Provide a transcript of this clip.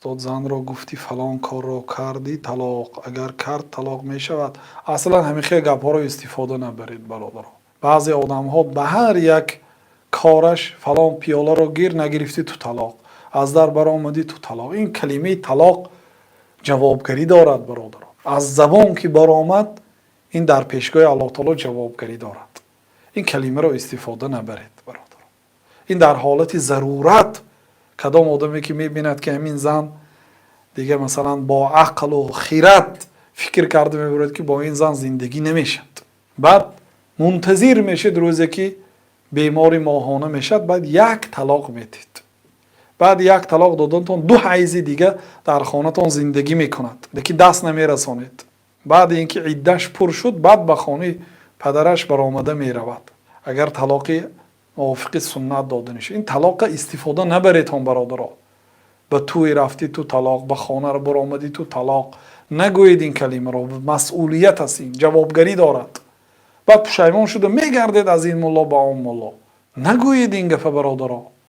Устод, занро гуфтӣ, фалон корро кардӣ, талоқ. Агар кард, талоқ мешавад? Аслан ҳамин хел гапҳоро истифода набаред, бародаро. Баъзе одамҳо ба ҳар як кораш: фалон пиёларо гир, нагирифтӣ, ту талоқ, аз дар баромадӣ, ту талоқ. Ин калимаи талоқ ҷавобгарӣ дорад, бародаро. Аз забон ки баромад, ин дар пешгоҳи Аллоҳ таоло ҷавобгарӣ дорад. Ин калимаро истифода набаред, бародаро. Ин дар ҳолати зарурат, кадом одаме ки мебинад, ки ҳамин зан дигар, масалан, бо ақлу хират фикр карда мебарад, ки бо ин зан зиндагӣ намешавад, баъд мунтазир мешед рӯзе ки бемори моҳона мешавад, баъд як талоқ медиҳед. Баъд як талоқ додантон ду ҳайзи дига дар хонатон зиндагӣ мекунад, лекин даст намерасонед. Баъди ин ки иддаш пур шуд, баъд ба хонаи падараш баромада меравад, агар талоқи мувофиқи суннат дода мешавад. Ин талоқа истифода набаредҳон, бародаро. Ба тӯй рафтӣ, ту талоқ, ба хона баромадӣ, ту талоқ, нагӯед ин калимаро. Масъулият аст, ин ҷавобгарӣ дорад. Баъд пушаймон шуда мегардед аз ин мулло ба он мулло. Нагӯед ин гапа, бародаро.